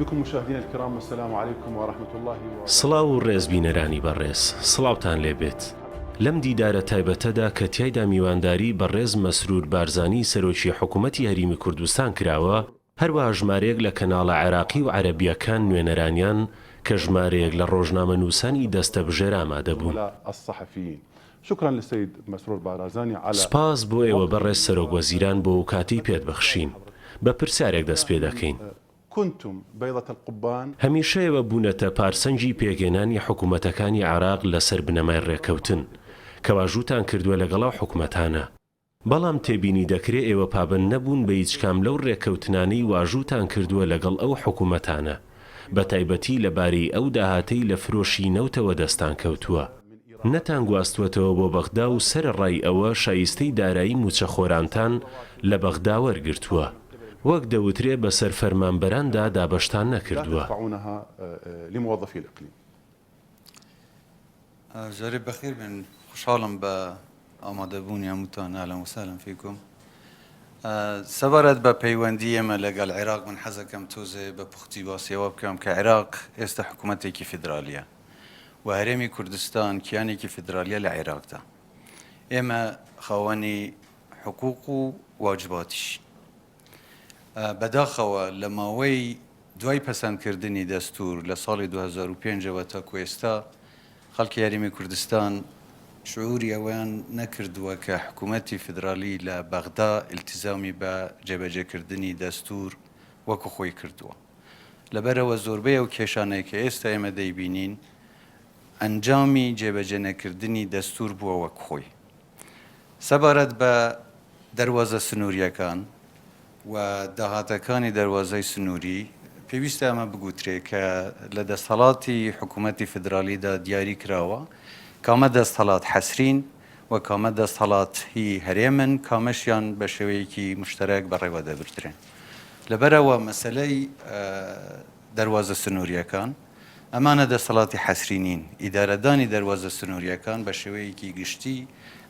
بكم مشاهدينا الكرام والسلام عليكم ورحمة الله وبركاته. سڵاو و ڕێز بینەرانی بەڕێز، سڵاوتان لێ بێت. لەم دیدارە تایبەتەدا کە تیایدا میوانداری بەڕێز مەسرور بارزانی سەرۆکی حکومەتی هەریمی کوردستان کراوە، هەروەها ژمارەیەک لە کەناڵە عێراقی و عەرەبییەکان نوێنەرانیان کە ژمارەیەک لە ڕۆژنامەنووسانی دەستەبژێر ئامادەبوون. سپاس بۆ ئێوە بەڕێز سەرۆک وەزیران بۆ ئەو کاتەی پێت بەخشین. بە پرسیارێک دەست پێ دەکەین. هەمیشە ئێوە بوونەتە پارسەنگی پێکهێنانی حکومەتەکانی عێراق لەسەر بنەمای ڕێککەوتن، کە واژووتان کردووە لەگەڵ ئەو حکومەتانە. بەڵام تێبینی دەکرێ ئێوە پابەند نەبوون بە هیچ کام لەو رێککەوتنانەی واژووتان کردووە لەگەڵ ئەو حکومەتانە، بەتایبەتی لە بارەی ئەو داهاتەی لە فرۆشی نەوتەوە دەستان کەوتووە، نەتانگواستووەتەوە بۆ بەغدا و سەرەڕای ئەوە شایستەی دارایی مووچەخۆرانتان لە بەغدا وەرگرتووە، وەک دەوترێ بەسەر فەرمانبەراندا دابەشتان نەکردووە. جارێ بەخێر بێن خوشحاڵم بە ئامادەبوونی هەمووتان اهلا وسهلا فیکم سەبارەت بە پەیوەندی ئێمە لەگەڵ عێراق من حەزەکەم تۆزێ بە پوختی باسی ئەوە بکەم کە عێراق ئێستا حکوومەتێکی فیدرالیە و هەرێمی کوردستان کیانێکی فیدرالیە لە عێراقدا ئێمە خاوەنی حقوق و واجباتیشین بەداخەوە لە ماوەی دوای پەسەندکردنی دەستوور لە ساڵی 2005 ەوە تاکو ئێستا خەڵکی هەرێمی کوردستان شعوری ئەوەیان نەکردووە کە حکوومەتی فیدرالی لە بەغدا ئیلتیزامی بە جێبەجێکردنی دەستوور وەکو خۆی کردووە. لەبەرئەوە زۆربەی ئەو کێشانەی کە ئێستا ئێمە دەیبینین ئەنجامی جێبەجێنەکردنی دەستوور بووە وەک خۆی. سەبارەت بە دەروازە سنوورییەکان و داهاتەکانی دەروازەی سنووری، پێویستە ئەمە بگوترێ کە لە دەستهەڵاتی حکوومەتی فیدراڵیدا دیاری کراوە کامە دەستهەڵات حەسرین و کامە دەستهەڵات هی هەرێمن، کامەشیان بە شێوەیەکی موشتەرەک بەڕێوە دەبردرێن. لەبەرئەوە مەسەلەی دەروازە سنوورییەکان، ئەمانە دەسەڵاتی حەسری نین. ئیدارەدانی دەروازە سنوورییەکان بە شێوەیەکی گشتی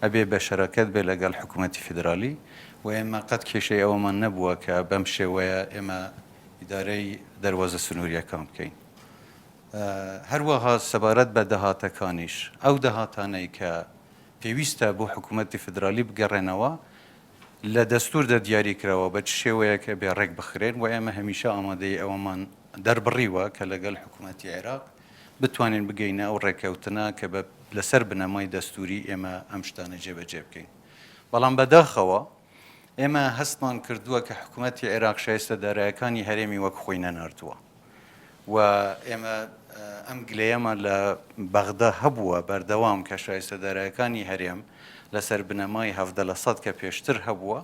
ئەبێ بە شەراکەت بێ لەگەڵ حکوومەتی فیدرالی و ئێمە قەت کێشەی ئەوەمان نەبووە کە بەم شێوەیە ئێمە ئیدارەی دەروازە سنوورییەکان بکەین. هەروەها سەبارەت بە داهاتەکانیش، ئەو داهاتانەی کە پێویستە بۆ حکوومەتی فیدرالی بگەڕێنەوە، لە دەستووردا دیاری کراوە بە چ شێوەیەک ئەبێ ڕێک بخرێن و ئێمە هەمیشە ئامادەیی ئەوەمان دەربڕیوە کە لەگەڵ حکوومەتی عێراق بتوانین بگەینە ئەو ڕێککەوتنە کە بە لەسەر بنەمای دەستووری ئێمە ئەم شتانە جێبەجێ بکەین. بەڵام بەداخەوە ئێمە هەستمان کردووە کە حکوومەتی عێراق شایستە دارایەکانی هەرێمی وەک خۆی نەناردووە. و ئێمە ئەم گلەیەمان لە بەغدا هەبووە بەردەوام کە شایستە دارایەکانی هەرێم لەسەر بنەمای 17 لە سەد کە پێشتر هەبووە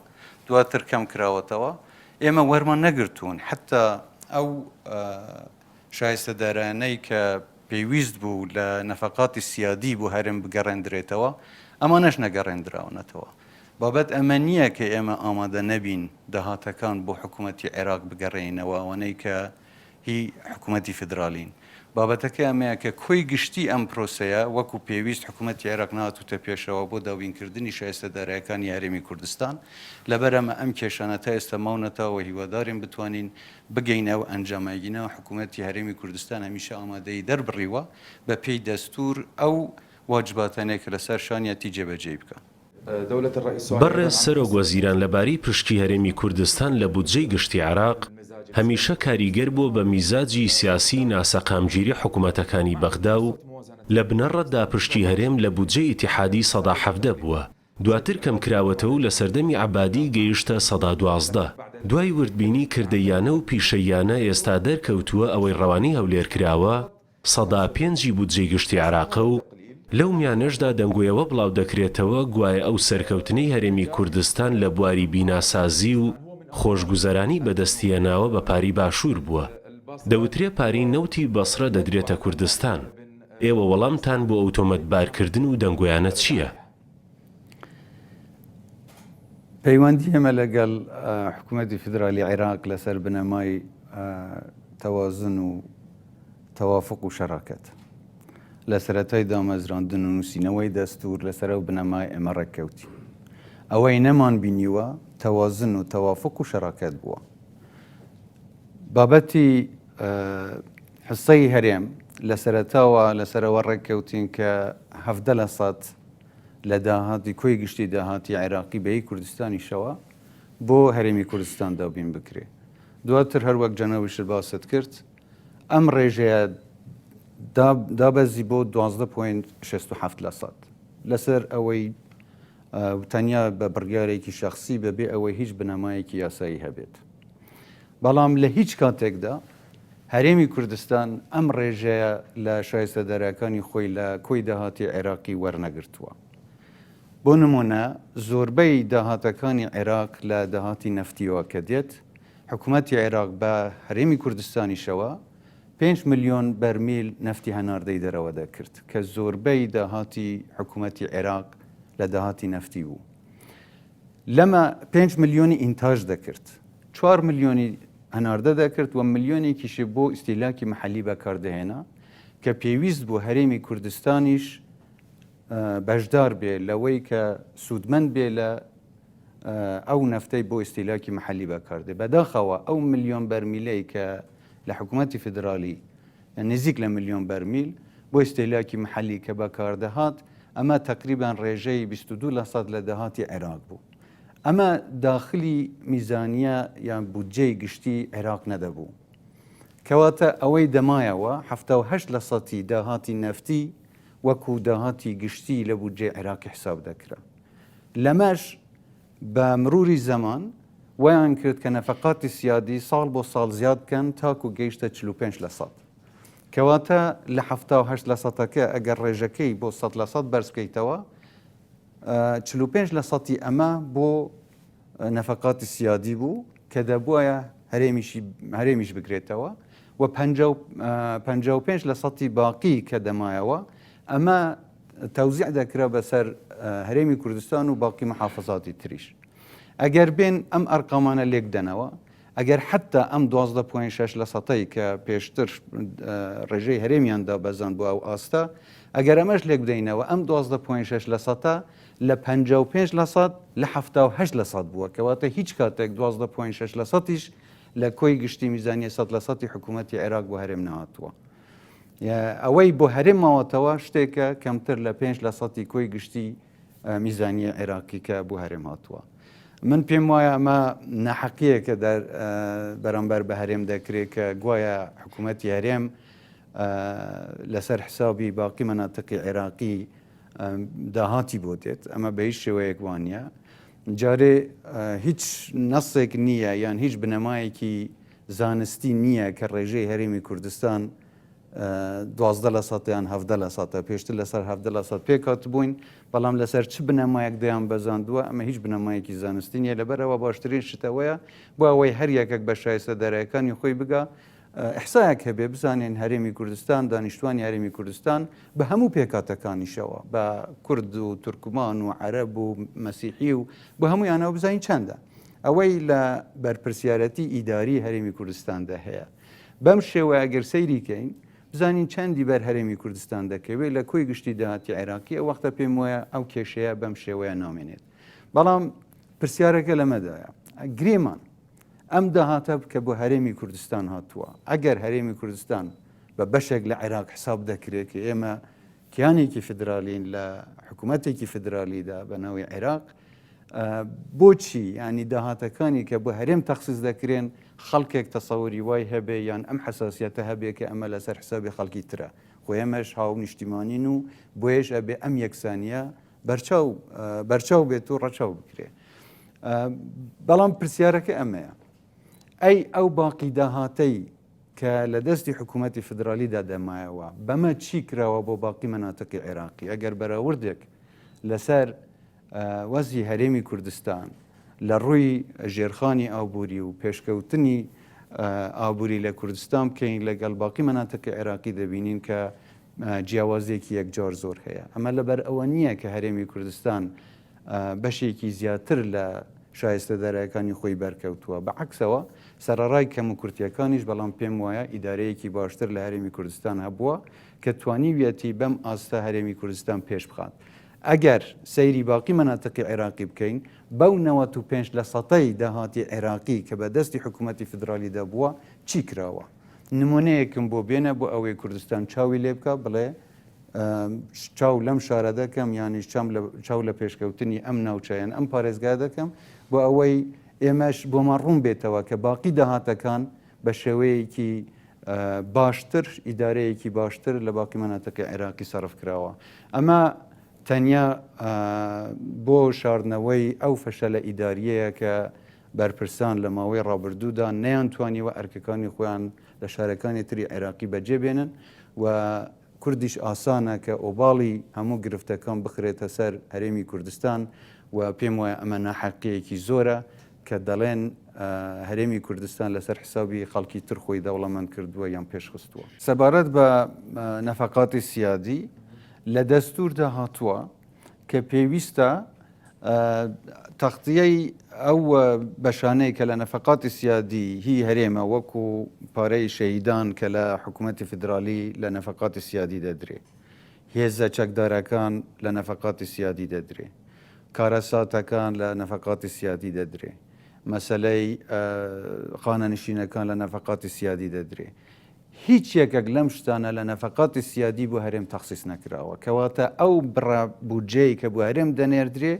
دواتر کەم کراوەتەوە ئێمە وەرمان نەگرتوون حتا ئەو شایستە دارایانەی کە پێویست بوو لە نەفەقاتی سیادی بۆ هەرێم بگەڕێندرێتەوە ئەمانەش نەگەڕێندراونەتەوە بابەت ئەمە نییە کە ئێمە ئامادە نەبین داهاتەکان بۆ حکوومەتی عێراق بگەڕێینەوە ئەوانەی کە هی حکوومەتی فیدرالین. بابەتەکە ئەمەیە کە کۆی گشتی ئەم پرۆسەیە وەکو پێویست حکوومەتی عێراق نەهاتووتە پێشەوە بۆ دابینکردنی شایستە دارایەکانی هەرێمی کوردستان. لەبەر ئەمە ئەم کێشانە تا ئێستا ماونەتەوە و هیوادارین بتوانین بگەینە ئەو ئەنجامە. ئەگینا حکوومەتی هەرێمی کوردستان هەمیشە ئامادەیی دەربڕیوە بە پێی دەستوور ئەو واجباتانەی کە لەسەر شانیەتی جێبەجێی بکا. بەڕێز سەرۆک وەزیران لەبارەی پشکی هەرێمی کوردستان لە بودجەی گشتی عێراق، هەمیشە کاریگەر بووە بە میزاجی سیاسی ناسەقامگیری حکومەتەکانی بەغدا و لە بنەڕەتدا پشکی هەرێم لە بودجەی ئیتیحادی 17% بووە، دواتر کەمکراوەتەوە و لە سەردەمی عەبادی گەیشتە 12%. دوای وردبینی کردەییانە و پیشەییانە ئێستا دەرکەوتووە ئەوەی ڕەوانەی هەولێر کراوە، پێنجی بودجەی گشتی عێراقە و لەو میانەشدا دەنگۆی ئەوە بڵاودەکرێتەوە گوایە ئەو سەرکەوتنەی هەرێمی کوردستان لە بواری بیناسازی و خۆشگوزەرانی بەدەستیهێناوە بە پارەی باشوور بووە. دەوترێ پارەی نەوتی بەسرە دەدرێتە کوردستان. ئێوە وەڵامتان بۆ ئەو تۆمەتبارکردن و دەنگۆیانە چییە؟ پەیوەندی ئێمە لەگەڵ حکوومەتی فیدرالی عێراق لەسەر بنەمای تەوازن و تەوافق و شەراکەت. لە سەرەتای دامەزراندن و نووسینەوەی دەستوور لەسەر ئەو بنەمای ئێمە ڕێککەوتین. ئەوەی نەمان بینیوە تەوازن و تەوافق و شەراکەت بووە. بابەتی. حسەی هەرێم لە سەرەتاوە لەسەرەوە ڕێککەوتین کە 17 لە سەد لە داهاتی کۆی گشتی داهاتی عێراقی بە هی کوردستانیشەوە بۆ هەرێمی کوردستان دابین بکرێ. دواتر هەر وەک جەنابیشت باست کرد ئەم ڕێژەیە دابەزی بۆ 12.67 لە سەد لەسەر ئەوەی تەنیا بە بڕیارێکی شخصی بەبێ ئەوەی هیچ بنەمایەکی یاسایی هەبێت. بەڵام لە هیچ کاتێکدا هەرێمی کوردستان ئەم ڕێژەیە لە شایستە دارایەکانی خۆی لە کۆی داهاتی عێراقی وەرنەگرتووە. بۆ نموونە زۆربەی داهاتەکانی عێراق لە داهاتی نەفتیەوە کە دێت، حکومەتی عێراق بە هەرێمی کوردستانیشەوە 5 ملیۆن بەرمیل نەفتی هەناردەی دەرەوە دەکرد کە زۆربەی داهاتی حکومەتی عێراق لە داهاتی نەفتی بوو. لەمە پێنج ملیۆنی ئینتاج دەکرد، چوار ملیۆنی هەناردە دەکرد و ملیۆنێکیشی بۆ ئیستیهلاکی محەلی بەکاردەهێنا کە پێویست بوو هەرێمی کوردستانیش بەشدار بێ لەوەی کە سوودمەند بێ لە ئەو نەفتەی بۆ ئیستیهلاکی محەلی بەکاردێ. بەداخەوە ئەو ملیۆن بەرمیلەی کە لە حکوومەتی فیدرالی نزیک لە ملیۆن بەرمیل بۆ ئیستیهلاکی محەلی کە بەکاردەهات، ئەمە تەقریبەن ڕێژەی 22 لەسەد لە داهاتی عێراق بوو. ئەمە داخلی میزانیە یان بودجەی گشتی عێراق نەدەبوو. کەواتە ئەوەی دەمایەوە 78 لەسەتی داهاتی نەفتی وەکو داهاتی گشتی لە بودجەی عێراقی حساب دەکرا. لەمەش بە مروری زەمان وایان کرد کە نەفەقاتی سیادی ساڵ بۆ ساڵ زیاد بکەن تاکو گەیشتە 45 لە سەد. کەواتە لە 78 لە سەتەکە ئەگەر ڕێژەکەی بۆ 100 لە سەد بەرز بکەیتەوە 45 لە سەتی ئەمە بۆ نەفەقاتی سیادی بوو کە دەبوایە هەرێمیشی هەرێمیش بگرێتەوە و 55 لە سەتی باقی کە دەمایەوە ئەمە تەوزیع دەکرا بەسەر هەرێمی کوردستان و باقی محافزاتی تریش. ئەگەر بێن ئەم ئەرقامانە لێک دەنەوە، ئەگەر حەتتا ئەم 12.6 لە سەتەی کە پێشتر ڕێژەی هەرێمیان دابەزاند بۆ ئەو ئاستە، ئەگەر ئەمەش لێک بدەینەوە ئەم 12.6 لە سەتە لە 55 لە سەد لە 78 لە سەد بووە، کەواتە هیچ کاتێک 12.6 لە سەتیش لە کۆی گشتی میزانیە 100 لە سەتی حکوومەتی عێراق بۆ هەرێم نەهاتووە. ئەوەی بۆ هەرێم ماوەتەوە شتێکە کەمتر لە پێنج لە سەتی کۆی گشتی میزانیە عێراقی کە بۆ هەرێم هاتووە. من پێم وایە ئەمە ناحەقیەکە بەرامبەر بە هەرێم دەکرێت کە گوایە حکوومەتی هەرێم لەسەر حسابی باقی مەناتقی عێراقی داهاتی بۆ دێت ئەمە بە هیچ شێوەیەک وانە جارێ هیچ نەسێک نییە یان هیچ بنەمایەکی زانستی نییە کە ڕێژەی هەرێمی کوردستان 12 لە سەد یان 17 لە سەدە پێشتر لەسەر 17 لە سەد پێکهاتبووین بەڵام لەسەر چ بنەمایەک دەیان بەزاندووە ئەمە هیچ بنەمایەکی زانستی نییە لەبەرەوە باشترین شتەوەیە بۆ ئەوەی هەر یەکێک بە شایستە دارایەکانی خۆی بگا ئیحسایەک هەبێ بزانین هەرێمی کوردستان دانیشتوانی هەرێمی کوردستان بە هەموو پێکهاتەکانیشەوە بە کورد و تورکمان و عەرەب و مەسیحی و بە هەموویانەوە بزانین چەندە ئەوەی لە بەرپرسیارەتی ئیداری هەرێمی کوردستاندا هەیە. بەم شێوەیە گەر سەیری کەین بزانین چەندی بەر هەرێمی کوردستان دەکەوێت لە کۆی گشتی داهاتی عێراقی ئەو وەختە پێم وایە ئەو کێشەیە بەم شێوەیە نامێنێت. بەڵام پرسیارەکە لەمەدایە گریمان ئەم داهاتە کە بۆ هەرێمی کوردستان هاتووە ئەگەر هەرێمی کوردستان بە بەشێک لە عێراق حساب دەکرێت کە ئێمە کیانێکی فیدرالین لە حکوومەتێکی فیدرالیدا بە ناوی عێراق بۆچی ینی داهاتەکانی کە بۆ هەرێم تەخسیس دەکرێن خەڵکێک تەسەوری وای هەبێ یان ئەم حساسیەتە هەبێ کە ئەمە لەسەر حسابی خەڵکی ترە خۆ ئێمەش هاو نیشتیمانین و بۆیەش ئەبێ ئەم یەکسانیە بەرچاو بەرچاو بێت و ڕەچاو بکرێ بەڵام پرسیارەکە ئەمەیە ئەی ئەو باقی داهاتەی کە لە دەستی حکوومەتی فدرالیدا دەمایەوە بەمە چی کراوە بۆ باقی مەناتقی عێراقی ئەگەر بەراوردێک لەسەر وەزعی هەرێمی کوردستان لە ڕووی ژێرخانی ئابووری و پێشکەوتنی ئابووری لە کوردستان بکەین لەگەڵ باقی مەناتقی عێراقی دەبینین کە جیاوازیەکی یەکجار زۆر هەیە. ئەمە لەبەر ئەوە نییە کە هەرێمی کوردستان بەشێکی زیاتر لە شایستە دارایەکانی خۆی بەرکەوتووە، بە عەکسەوە سەرەڕای کەموکورتییەکانیش بەڵام پێم وایە ئیدارەیەکی باشتر لە هەرێمی کوردستان هەبووە کە توانیویەتی بەم ئاستە هەرێمی کوردستان پێش بخات. ئەگەر سەیری باقی مەناتقی عێراقی بکەین بەو 95 لە سەتەی داهاتی عێراقی کە بە دەستی حکوومەتی فیدرالیدا بووە چی کراوە؟ نمونەیەکم بۆ بێنە بۆ ئەوەی کوردستان چاوی لێ بکا بڵێ چاو لەم شارە دەکەم یانیش چاو لە پێشکەوتنی ئەم ناوچە یان ئەم پارێزگا دەکەم بۆ ئەوەی ئێمەش بۆمان ڕوون بێتەوە کە باقی داهاتەکان بە شێوەیەکی باشتر ئیدارەیەکی باشتر لە باقی مەناتقی عێراقی سەرف کراوە. ئەمە تەنیا بۆ شاردنەوەی ئەو فەشەلە ئیدارییەیە کە بەرپرسان لە ماوەی ڕابردوودا نەیانتوانیوە ئەرکەکانی خۆیان لە شارەکانی تری عێراقی بەجێ بێنن و کوردیش ئاسانە کە ئۆباڵی هەموو گرفتەکان بخرێتە سەر هەرێمی کوردستان و پێم وایە ئەمە ناحەقییەکی زۆرە کە دەڵێن هەرێمی کوردستان لەسەر حسابی خەڵکی تر خۆی دەوڵەمەند کردووە یان پێشخستووە. سەبارەت بە نەفەقاتی سیادی، لە دەستووردا هاتووە کە پێویستە تەغتیەی ئەو بەشانەی کە لە نەفەقاتی سیادی هی هەرێمە وەکو پارەی شەهیدان کە لە حکوومەتی فیدرالی لە نەفەقاتی سیادی دەدرێ، هێزە چەکدارەکان لە نەفەقاتی سیادی دەدرێ، کارەساتەکان لە نەفەقاتی سیادی دەدرێ، مەسەلەی خانەنشینەکان لە نەفەقاتی سیادی دەدرێ. هیچ یەکێک لەم شتانە لە نەفەقاتی سیادی بۆ هەرێم تەخسیس نەکراوە. کەواتە ئەو بڕە بودجەی کە بۆ هەرێم دەنێردرێ،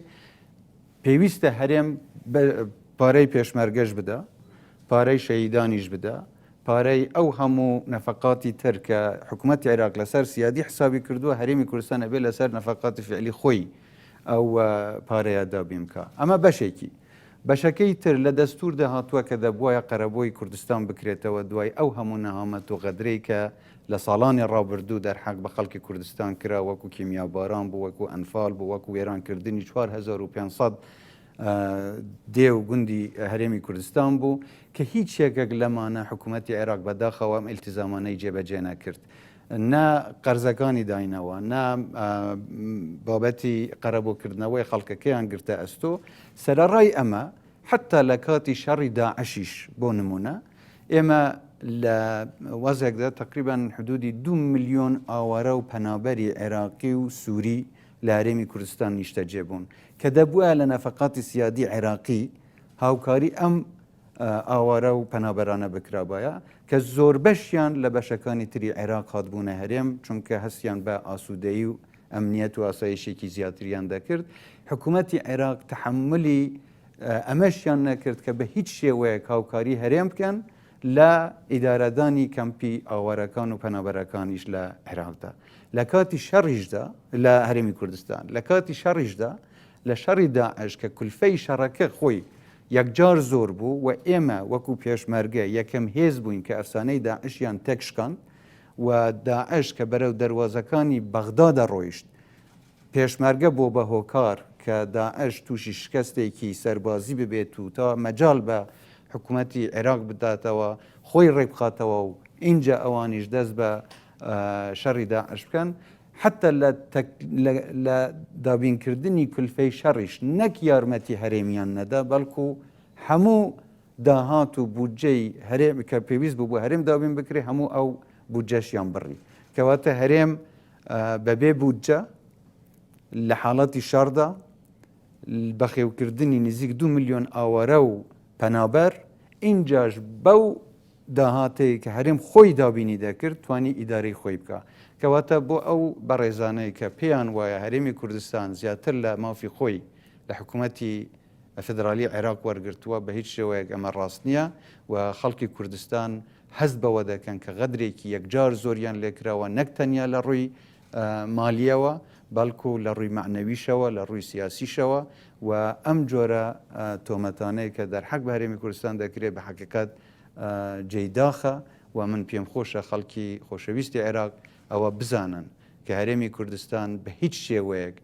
پێویستە هەرێم پارەی پێشمەرگەش بدا، پارەی شەهیدانیش بدا، پارەی ئەو هەموو نەفەقاتی تر کە حکوومەتی عێراق لەسەر سیادی حسابی کردووە، هەرێمی کوردستان ئەبێ لەسەر نەفەقاتی فعلی خۆی ئەو پارەیە دابین بکا. ئەمە بەشێکی. بەشەکەی تر لە دەستووردا هاتووە کە دەبوایە قەرەبووی کوردستان بکرێتەوە دوای ئەو هەموو نەهامەت و غەدرەی کە لە ساڵانی ڕابردوو دەرحەق بە خەڵکی کوردستان کرا وەکو کیمیاباران بوو وەکو ئەنفال بوو وەکو وێرانکردنی 4500 دێ و گوندی هەرێمی کوردستان بوو کە هیچ یەکێک لەمانە حکوومەتی عێراق بەداخەوە ئەم ئیلتیزامانەی جێبەجێ نەکرد. نە قەرزەکانی داینەوە، نە بابەتی قەرەبووکردنەوەی خەڵکەکەیان گرتە ئەستۆ، سەرەڕای ئەمە حەتتا لە کاتی شەڕی داعشیش بۆ نموونە ئێمە لە وەزێکدا تەقریبەن حدودی دوو ملیۆن ئاوارە و پەنابەری عێراقی و سووری لە هەرێمی کوردستان نیشتەجێ بوون کە دەبوایە لە نەفەقاتی سیادی عێراقی هاوکاری ئەم ئاوارە و پەنابەرانە بکرابایە کە زۆربەشیان لە بەشەکانی تری عێراق هاتبوونە هەرێم چونکە هەستیان بە ئاسوودەیی و ئەمنیەت و ئاسایشێکی زیاتریان دەکرد حکوومەتی عێراق تەحەمولی ئەمەشیان نەکرد کە بە هیچ شێوەیەک هاوکاری هەرێم بکەن لە ئیدارەدانی کەمپی ئاوارەکان و پەنابەرەکانیش لە عێراقدا لە کاتی شەڕیشدا لە هەرێمی کوردستان لە کاتی شەڕیشدا لە شەڕی داعش کە کولفەی شەڕەکە خۆی یەکجار زۆر بوو و ئێمە وەکو پێشمەرگە یەکەم هێز بووین کە ئەفسانەی داعشیان تێکشکاند و داعش کە بەرەو دەروازەکانی بەغدا دەڕۆیشت پێشمەرگە بۆ بە هۆکار کە داعش تووشی شکستێکی سەربازی ببێت و تا مەجال بە حکوومەتی عێراق بداتەوە خۆی ڕێکبخاتەوە و ئینجا ئەوانیش دەست بە شەڕی داعش بکەن. حەتتا لە لە دابینکردنی کولفەی شەڕیش نەک یارمەتی هەرێمیان نەدا بەڵکو هەموو داهات و بودجەی هەرێم کە پێویست بوو بۆ هەرێم دابین بکرێ هەموو ئەو بودجەشیان بڕی کەواتە هەرێم بەبێ بودجە لە حاڵەتی شەڕدا بەخێوکردنی نزیک دو ملیۆن ئاوارە و پەنابەر ئینجاش بەو داهاتەی کە هەرێم خۆی دابینی دەکرد توانی ئیدارەی خۆی بکا. کەواتە بۆ ئەو بەڕێزانەی کە پێیان وایە هەرێمی کوردستان زیاتر لە مافی خۆی لە حکوومەتی فیدرالی عێراق وەرگرتووە بە هیچ شێوەیەک ئەمە ڕاست نییە و خەڵکی کوردستان هەست بەوە دەکەن کە غەدرێکی یەکجار زۆریان لێکراوە نەک تەنیا لە ڕووی مالیەوە بەڵکو لە ڕووی مەعنەویشەوە لە ڕووی سیاسیشەوە و ئەم جۆرە تۆمەتانەی کە دەرحەق بە هەرێمی کوردستان دەکرێت بە حەقیقەت جێی داخە و من پێم خۆشە خەڵکی خۆشەویستی عێراق ئەوە بزانن کە هەرێمی کوردستان بە هیچ شێوەیەک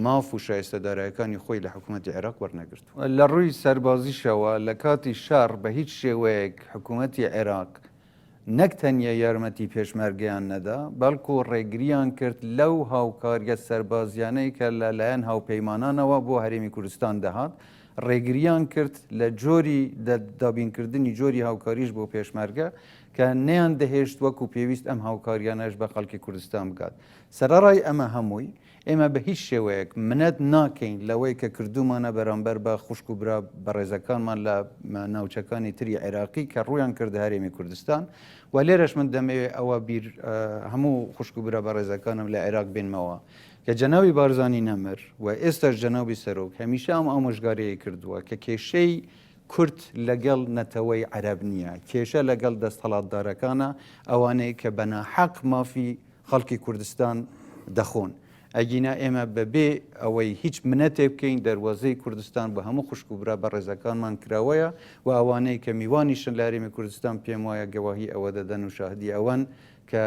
ماف و شایستە دارایەکانی خۆی لە حکوومەتی عێراق وەرنەگرتووە. لە ڕووی سەربازیشەوە لە کاتی شەڕ بە هیچ شێوەیەک حکوومەتی عێراق نەک تەنیا یارمەتی پێشمەرگەیان نەدا، بەڵکو ڕێگریان کرد لەو هاوکارییە سەربازیانەی کە لە لایەن هاوپەیمانانەوە بۆ هەرێمی کوردستان دەهات، ڕێگریان کرد لە جۆری دابینکردنی جۆری هاوکاریش بۆ پێشمەرگە. کە نەیان دەهێشت وەکو پێویست ئەم هاوکاریانەش بە خەڵکی کوردستان بگات. سەرەڕای ئەمە هەمووی، ئێمە بە هیچ شێوەیەک منەت ناکەین لەوەی کە کردوومانە بەرامبەر بە خوشک و برا بەڕێزەکانمان لە ناوچەکانی تری عێراقی کە ڕوویان کردە هەرێمی کوردستان و لێرەش من دەمەوێ ئەوە بیر هەموو خوشک و برا بەڕێزەکانم لە عێراق بێنمەوە کە جەنابی بارزانی نەمر و ئێستاش جەنابی سەرۆک هەمیشە ئەم ئامۆژگاریەی کردووە کە کێشەی کورد لەگەڵ نەتەوەی عەرەب نییە، کێشە لەگەڵ دەستهەڵاتدارەکانە، ئەوانەی کە بە ناحەق مافی خەڵکی کوردستان دەخۆن. ئەگینا ئێمە بەبێ ئەوەی هیچ منەتێک بکەین دەروازەی کوردستان بۆ هەموو خوشک و برا بەڕێزەکانمان کراوەیە و ئەوانەی کە میوانیشن لە هەرێمی کوردستان پێم وایە گەواهی ئەوە دەدەن و شاهدی ئەوەن کە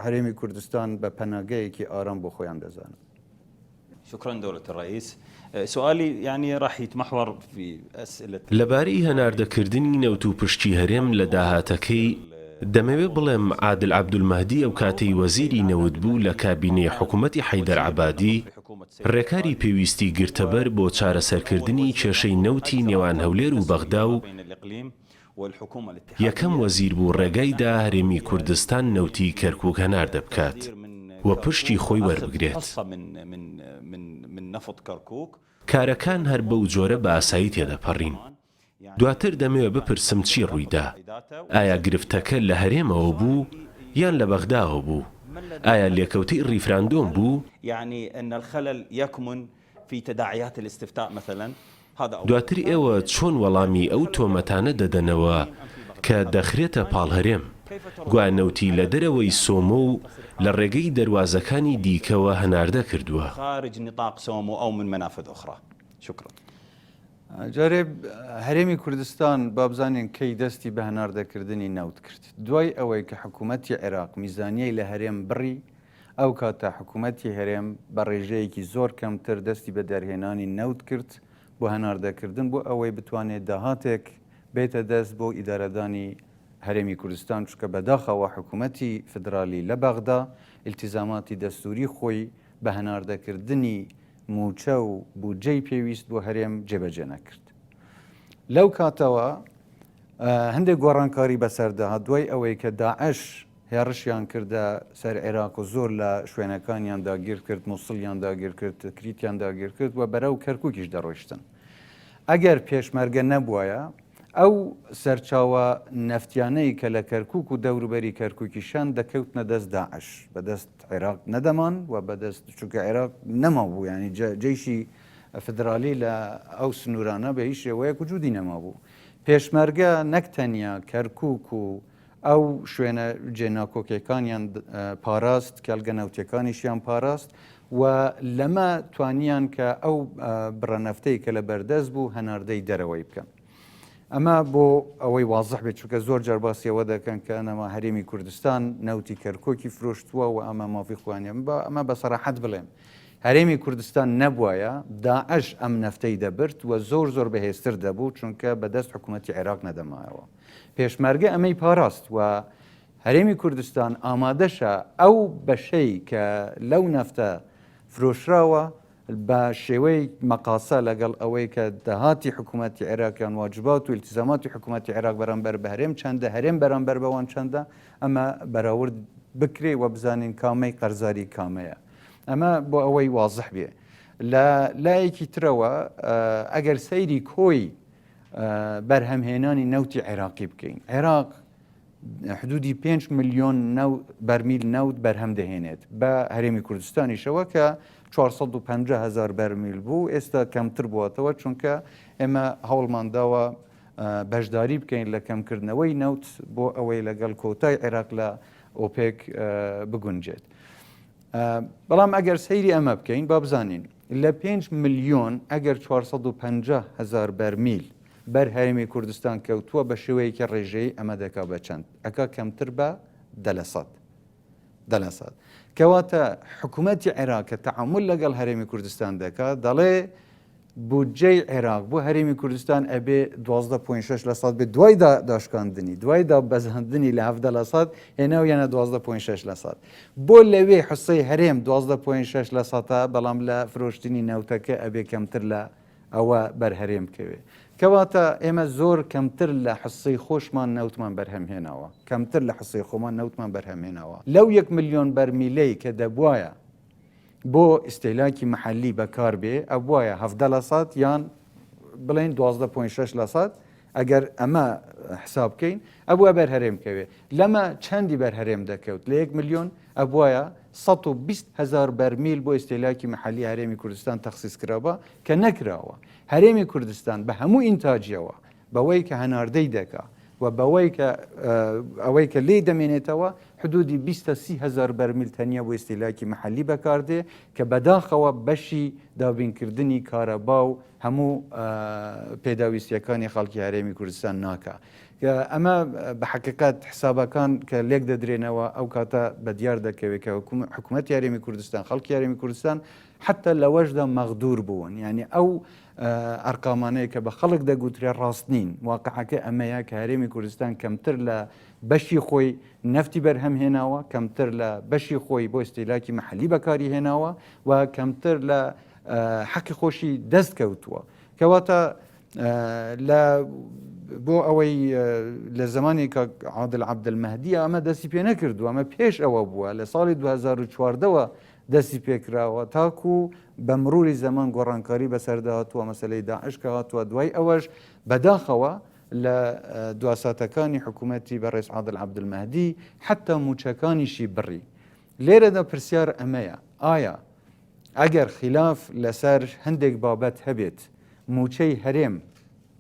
هەرێمی کوردستان بە پەناگەیەکی ئارام بۆ خۆیان دەزانن. شكرا دولة الرئيس سؤالي يعني راح يتمحور في أسئلة. لەبارەی هەناردەکردنی نەوت و پشکی هەرێم لە داهاتەکەی، دەمەوێ بڵێم عادل عەبدولمەهدی ئەوکاتەی وەزیری نەوت بوو لە کابینەی حکومەتی حەیدەر عەبادی، رێکاری پێویستی گرتەبەر بۆ چارەسەرکردنی کێشەی نەوتی نێوان هەولێر و بەغدا و یەکەم وەزیر بوو ڕێگای دا هەرێمی کوردستان نەوتی کەرکوک هەناردە بکات و پشکی خۆی وەربگرێت. کارەکان هەر بەو جۆرە بە ئاسایی تێدەپەڕین. دواتر دەمەوێ بپرسم چی ڕوویدا؟ ئایا گرفتەکە لە هەرێمەوە بوو یان لە بەغداوە بوو؟ ئایا لێکەوتەی ڕیفراندۆم بوو؟ دواتر ئێوە چۆن وەڵامی ئەو تۆمەتانە دەدەنەوە کە دەخرێتە پاڵ هەرێم، گوایە نەوتی لە دەرەوەی سۆمۆ و لە ڕێگەی دەروازەکانی دیکەوە هەناردە کردووە؟ جارێ هەرێمی کوردستان با بزانین کەی دەستی بە هەناردەکردنی نەوت کرد. دوای ئەوەی کە حکوومەتی عێراق میزانیەی لە هەرێم بڕی، ئەو کاتە حکوومەتی هەرێم بە ڕێژەیەکی زۆر کەمتر دەستی بە دەرهێنانی نەوت کرد بۆ هەناردەکردن بۆ ئەوەی بتوانێت داهاتێک بێتە دەست بۆ ئیدارەدانی هەرێمی کوردستان چونکە بەداخەوە حکوومەتی فیدرالی لە بەغدا ئیلتیزاماتی دەستووری خۆی بە هەناردەکردنی مووچە و بودجەی پێویست بۆ هەرێم جێبەجێ نەکرد. لەو کاتەوە هەندێک گۆڕانکاری بەسەردا هات دوای ئەوەی کە داعش هێڕشیان کردە سەر عێراق و زۆر لە شوێنەکانیان داگیر کرد، موسڵیان داگیر کرد، تکریتیان داگیر کرد و بەرەو کەرکوکیش دەڕۆیشتن. ئەگەر پێشمەرگە نەبوایە ئەو سەرچاوە نەفتیانەی کە لە کەرکوک و دەوروبەری کەرکوکیشان دەکەوتنە دەست داعش، بەدەست عێراق نەدەمان و بەدەست چونکە عێراق نەمابوو یانی جەیشی فدرالی لە ئەو سنوورانە بە هیچ شێوەیەک وجودی نەمابوو. پێشمەرگە نەک تەنیا کەرکوک و ئەو شوێنە جێ ناکۆکیەکانیان پاراست، کێڵگە نەوتیەکانیشیان پاراست و لەمە توانیان کە ئەو بڕە نەفتەی کە لە بەردەست بوو هەناردەی دەرەوەی بکەن. ئەمە بۆ ئەوەی وازح بێت چونکە زۆر جار باسی ئەوە دەکەن کە ئەنەما هەرێمی کوردستان نەوتی کەرکوکی فرۆشتووە و ئەمە مافی خۆیانە. با ئەمە بە سەراحەت بڵێم هەرێمی کوردستان نەبوایە داعش ئەم نەفتەی دەبرد و زۆر زۆر بەهێزتر دەبوو چونکە بەدەست حکوومەتی عێراق نەدەمایەوە. پێشمەرگە ئەمەی پاراست و هەرێمی کوردستان ئامادەشە ئەو بەشەی کە لەو نەفتە فرۆشراوە بە شێوەی مەقاسە لەگەڵ ئەوەی کە داهاتی حکوومەتی عێراق یان واجبات و ئیلتیزاماتی حکوومەتی عێراق بەرامبەر بە هەرێم چەندە، هەرێم بەرامبەر بەوان چەندە، ئەمە بەراورد بکرێ و بزانین کامەی قەرزاری کامەیە. ئەمە بۆ ئەوەی وازح بێ. لە لایەکی ترەوە ئەگەر سەیری کۆی بەرهەمهێنانی نەوتی عێراقی بکەین، عێراق حدودی 5 ملیۆن بەرمیل نەوت بەرهەم دەهێنێت بە هەرێمی کوردستانیشەوە کە 450 هزار بەرمیل بوو ئێستا کەمتر بووەتەوە چونکە ئێمە هەوڵمان داوە بەشداری بکەین لە کەمکردنەوەی نەوت بۆ ئەوەی لەگەڵ کۆتای عێراق لە ئۆپێک بگونجێت. بەڵام ئەگەر سەیری ئەمە بکەین با بزانین لە 5 ملیۆن ئەگەر 450 هزار بەرمیل بەر هەرێمی کوردستان کەوتووە بە شێوەیەکی ڕێژەیی ئەمە دەکا بە چەند؟ ئەکا کەمتر بە دە لە سەد. دە لە سەد. کەواتە حکوومەتی عێراق کە تەعامول لەگەڵ هەرێمی کوردستان دەکا دەڵێ بودجەی عێراق بۆ هەرێمی کوردستان ئەبێ دوازدە point شەش لە سەد بێت دوای داشکاندنی دوای دابەزاندنی لە 17 لە سەد هێناویانە دوازدە point شەش لە سەد بۆ لەوێ حسەی هەرێم دوازدە point شەش لە سەدە بەڵام لە فرۆشتنی نەوتەکە ئەبێ کەمتر لە. ئەوە بەر هەرێم بکەوێ. کەواتە ئێمە زۆر کەمتر لە حسەی خۆشمان نەوتمان بەرهەم هێناوە، کەمتر لە حسەی خۆمان نەوتمان بەرهەم هێناوە. لەو یەک ملیۆن بەرمیلەی کە دەبوایە بۆ ئیستیهلاکی مەحەلی بەکار بێ، ئەبوایە 17 لە سەد یان بڵێین 12 point شەش لە سەد، ئەگەر ئەمە حساب بکەین ئەبوایە بەر هەرێم بکەوێ. لەمە چەندی بەر هەرێم دەکەوت؟ لە یەک ملیۆن ئەبوایە 120 هەزار بەرمیل بۆ ئیستیهلاکی مەحەلی هەرێمی کوردستان تەخسیس کرابا کە نەکراوە. هەرێمی کوردستان بە هەموو ئینتاجیەوە، بەوەی کە هەناردەی دەکا و بەوەی کە ئەوەی کە لێی دەمێنێتەوە حدودی 20 تا 30 هەزار بەرمیل تەنیا بۆ ئیستیهلاکی مەحەلی بەکاردێ کە بەداخەوە بەشی دابینکردنی کارەبا و هەموو پێداویستیەکانی خەڵکی هەرێمی کوردستان ناکا. ئەمە بە حەقیقەت حسابەکان کە لێک دەدرێنەوە ئەو کاتە بە دیار دەکەوێت کە حکوومەتی هەرێمی کوردستان خەڵکی هەرێمی کوردستان حتا لەوەشدا مەغدور بوون یعنی ئەو ئەرقامانەیە کە بە خەڵک دەگوترێ ڕاست نین واقعەکە ئەمەیە کە هەرێمی کوردستان کەمتر لە بەشی خۆی نەفتی بەرهەم هێناوە کەمتر لە بەشی خۆی بۆ ئیستیهلاکی مەحەلی بەکاری هێناوە و کەمتر لە حەقی خۆشی دەست کەوتووە کەواتە لە بۆ ئەوەی لە زمانی کاک عادل عەبدولمەهدی ئەمە دەستی پێ نەکردووە ئەمە پێش ئەوە بووە لە ساڵی 2014ەوە دەستی پێکراوە تاکو بە مروری زەمان گۆڕانکاری بەسەردا هاتووە مەسەلەی داعش کە هاتووە دوای ئەوەش بەداخەوە لە دواساتەکانی حکوومەتی بەڕێز عادل عەبدولمەهدی حتا موچەکانیشی بڕی لێرەدا پرسیار ئەمەیە ئایا ئەگەر خیلاف لەسەر هەندێک بابەت هەبێت موچەی هەرێم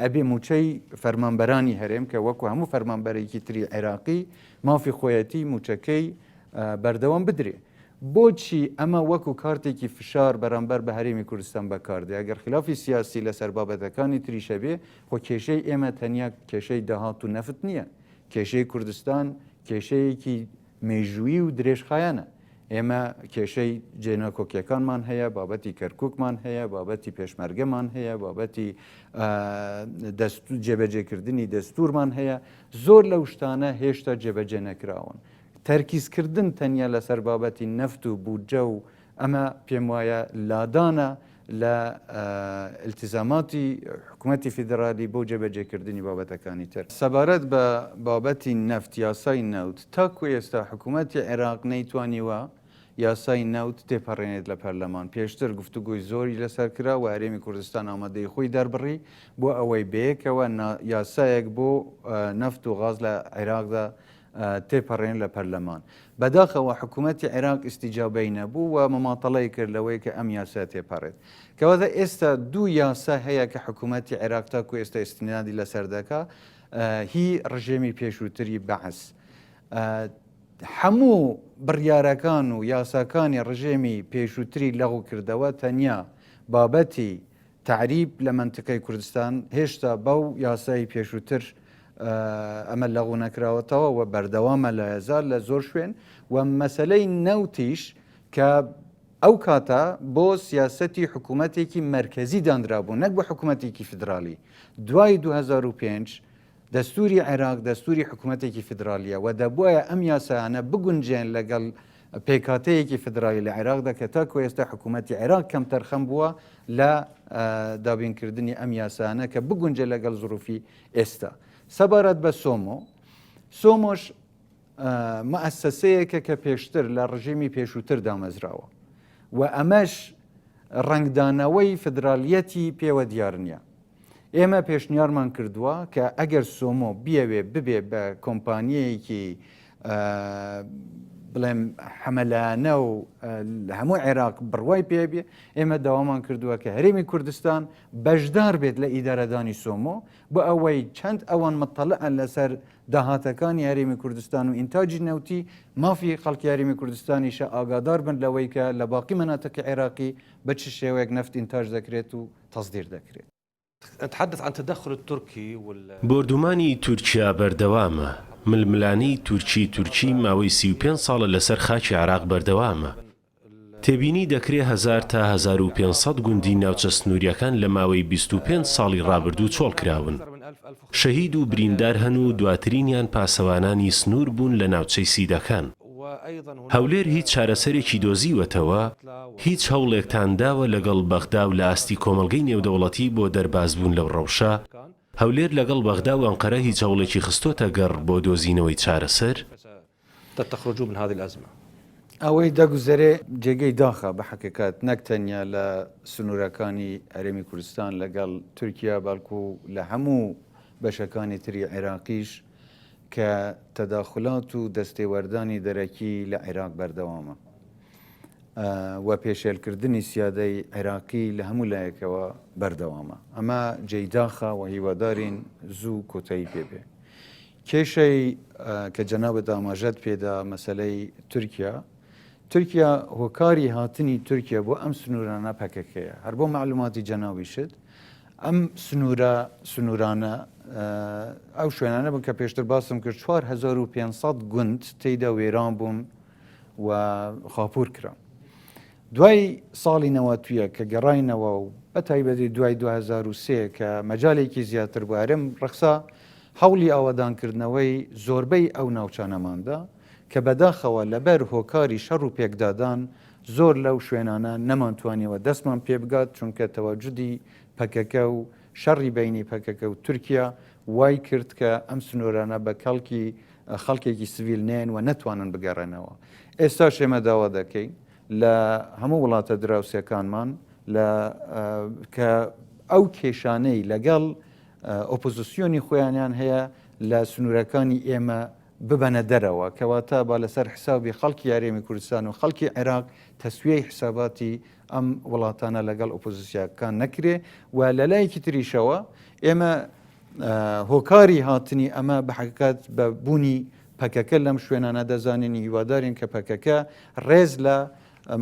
ئەبێ موچەی فەرمانبەرانی هەرێم کە وەکو هەموو فەرمانبەرێکی تری عێراقی مافی خۆیەتی موچەکەی بەردەوام بدرێ. بۆچی ئەمە وەکو کارتێکی فشار بەرامبەر بە هەرێمی کوردستان بەکاردێ؟ ئەگەر خیلافی سیاسی لەسەر بابەتەکانی تریش هەبێ، خۆ کێشەی ئێمە تەنیا کێشەی داهات و نەفت نییە. کێشەی کوردستان کێشەیەکی مێژوویی و درێژخایەنە. ئێمە کێشەی جێناکۆکیەکانمان هەیە، بابەتی کەرکوکمان هەیە، بابەتی پێشمەرگەمان هەیە، بابەتی جێبەجێکردنی دەستورمان هەیە، زۆر لەو شتانە هێشتا جێبەجێ نەکراون. تەرکیزکردن تەنیا لەسەر بابەتی نەفت و بودجە و ئەمە پێموایە لادانە لە ئیلتیزاماتی حکومەتی فیدرالی بۆ جێبەجێکردنی بابەتەکانی تر. سەبارەت بە بابەتی نەفت، یاسای نەوت، تاکو ئێستا حکومەتی عێراق نەیتوانیوە یاسای نەوت تێپەڕێنێت لە پەرلەمان، پێشتر گفتوگۆی زۆری لەسەر کرا و هەرێمی کوردستان ئامادەیی خۆی دەربڕی بۆ ئەوەی بەیەکەوە یاسایەک بۆ نەفت و غاز لە عێراقدا تێپەڕێن لە پەرلەمان. بەداخەوە حکوومەتی عێراق ئیستیجابەی نەبوو و مماتەڵەی کرد لەوەی کە ئەم یاسا تێپەڕێت. کەواتە ئێستا دوو یاسا هەیە کە حکوومەتی عێراق تاکو ئێستا ئیستنادی لەسەر دەکا هی ڕژێمی پێشووتری بەعس. هەموو بڕیارەکان و یاساکانی ڕژێمی پێشووتری لەغو کردەوە تەنیا بابەتی تەعریب لە مەنتیقەی کوردستان هێشتا بەو یاسای پێشووتر ئەمە لەغو نەکراوەتەوە و بەردەوامە لایەزال لە زۆر شوێن و مەسەلەی نەوتیش کە ئەو کاتە بۆ سیاسەتی حکوومەتێکی مەرکەزی دانرابوو نەک بۆ حکوومەتێکی فیدرالی دوای 2005 دەستوری عێراق دەستوری حکومەتێکی فیدرالیە و دەبوایە ئەم یاسایانە بگونجێن لەگەڵ پێکهاتەیەکی فیدرالی لە عێراقدا کە تاکو ئێستا حکومەتی عێراق کەمتەرخەم بووە لە دابینکردنی ئەم یاسایانە کە بگونجێ لەگەڵ زروفی ئێستا. سەبارەت بە سۆمۆ، سۆمۆش موئەسەسەیەکە کە پێشتر لە ڕژێمی پێشووتر دامەزراوە و ئەمەش ڕەنگدانەوەی فیدرالیەتی پێوە دیار نییە. ئێمە پێشنیارمان کردووە کە ئەگەر سۆمۆ بیەوێ ببێ بە کۆمپانیەیەکی بڵێم هەمەلایەنە و هەموو عێراق بڕوای پێ بێ ئێمە داوامان کردووە کە هەرێمی کوردستان بەشدار بێت لە ئیدارەدانی سۆمۆ بۆ ئەوەی چەند ئەوان مطلعن لەسەر داهاتەکانی هەرێمی کوردستان و ئینتاجی نەوتی مافی خەڵکی هەرێمی کوردستانیشە ئاگادار بن لەوەی کە لە باقی مەناتقی عێراقی بە چ شێوەیەک نەفت ئینتاج دەکرێت و تەسدیر دەکرێت. نتحدث عن تدخل التركي وال. بۆردومانی تورکیا بەردەوامە، ململانێی تورکی تورکی ماوەی 35 ساڵە لەسەر خاکی عێراق بەردەوامە. تێبینی دەکرێ هەزار تا 1500 گوندی ناوچە سنوورییەکان لە ماوەی 25 ساڵی ڕابردوو چۆڵکراون. شەهید و بریندار هەن و دواترینیان پاسەوانانی سنوور بوون لە ناوچەی سیدەکان. هەولێر هیچ چارەسەرێکی دۆزیوەتەوە؟ هیچ هەوڵێکتان داوە لەگەڵ بەغدا و لە ئاستی کۆمەڵگەی نێودەوڵەتی بۆ دەربازبوون لەو ڕەوشە؟ هەولێر لەگەڵ بەغدا و ئەنقەرە هیچ هەوڵێکی خستۆتە گەڕ بۆ دۆزینەوەی چارەسەر؟ تخرجوا من هذه الازمە. ئەوەی دەگوزەرێ جێگەی داخە بە حەقیقەت نەک تەنیا لە سنوورەکانی هەرێمی کوردستان لەگەڵ تورکیا بەڵکو لە هەموو بەشەکانی تری عێراقیش کە تەداخولات و دەستێوەردانی دەرەکی لە عێراق بەردەوامە و پێشێلکردنی سیادەی عێراقی لە هەموو لایەکەوە بەردەوامە. ئەمە جێی داخە و هیوادارین زوو کۆتایی پێ بێ. کێشەی کە جەنابت ئاماژەت پێدا مەسەلەی تورکیا، تورکیا هۆکاری هاتنی تورکیا بۆ ئەم سنوورانە پەکەکەیە. هەر بۆ مەعلوماتی جەنابیشت ئەم سنوورە سنوورانە ئەو شوێنانە بوون کە پێشتر باسم کرد 4500 گوند تێیدا وێران بوون و خاپوور کران. دوای ساڵی 91 کە گەڕاینەوە و بە تایبەتی دوای 2003 کە مەجالێکی زیاتر بۆ هەرێم ڕەخسا هەوڵی ئاوەدانکردنەوەی زۆربەی ئەو ناوچانەماندا کە بەداخەوە لەبەر هۆکاری شەڕ و پێکدادان زۆر لەو شوێنانە نەمانتوانیوە دەستمان پێبگات چونکە تەواجودی پەکەکە و شەڕی بەینی پەکەکە و تورکیا وای کرد کە ئەم سنوورانە بە کەڵکی خەڵکێکی سڤیل نەیەن و نەتوانن بگەڕێنەوە. ئێستاش ئێمە داوا دەکەین لە هەموو وڵاتە دراوسێکانمان لە کە ئەو کێشانەی لەگەڵ ئۆپۆزیسیۆنی خۆیانیان هەیە لە سنوورەکانی ئێمە ببەنە دەرەوە، کەواتە با لەسەر حسابی خەڵکی هەرێمی کوردستان و خەڵکی عێراق تەسویەی حساباتی ئەم وڵاتانە لەگەڵ ئۆپۆزیسیاکان نەکرێ و لەلایەکی تریشەوە ئێمە هۆکاری هاتنی ئەمە بە حەقیقەت بە بوونی پەکەکە لەم شوێنانە دەزانین هیوادارین کە پەکەکە ڕێز لە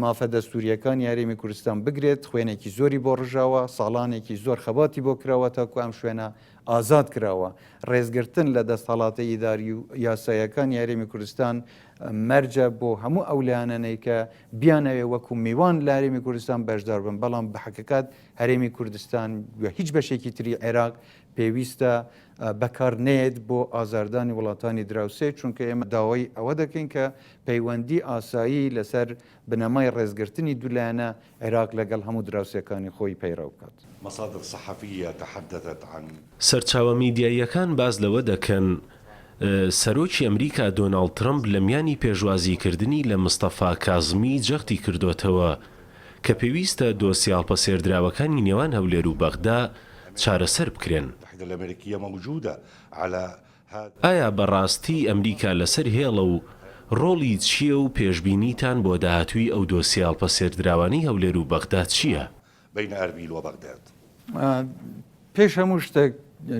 مافە دەستوریەکانی هەرێمی کوردستان بگرێت خوێنێکی زۆری بۆ ڕژاوە ساڵانێکی زۆر خەباتی بۆ کراوە تاکو ئەم شوێنە ئازاد کراوە ڕێزگرتن لە دەستهەڵاتە ئیداری و یاسایەکانی هەرێمی کوردستان مەرجە بۆ هەموو ئەو لایەنانەی کە بیانەوێ وەکو میوان لە هەرێمی کوردستان بەشدار بن بەڵام بە حەقیقەت هەرێمی کوردستان و هیچ بەشێکی تری عێراق پێویستە بەکار نەیەت بۆ ئازاردانی وڵاتانی دراوسێ، چونکە ئێمە داوای ئەوە دەکەین کە پەیوەندی ئاسایی لەسەر بنەمای ڕێزگرتنی دوولایەنە عێراق لەگەڵ هەموو دراوسێکانی خۆی پەیڕەو بکات. مصادر صحفیە تحدثت عن. سەرچاوە میدیاییەکان باس لەوە دەکەن، سەرۆکی ئەمریکا دۆناڵد ترەمپ لە میانی پێشوازیکردنی لە مستەفا کازمی جەختی کردۆتەوە کە پێویستە دۆسیە هەڵپەسێردراوەکانی نێوان هەولێر و بەغدا چارەسەر بکرێن. ئایا بەڕاستی ئەمریکا لەسەر هێڵە و ڕۆڵی چییە و پێشبینیتان بۆ داهاتووی ئەو دۆسیە هەڵپەسێردراوانەی هەولێر و بەغدا چییە؟ بین اربیل و بغداد. پێش هەموو شتێک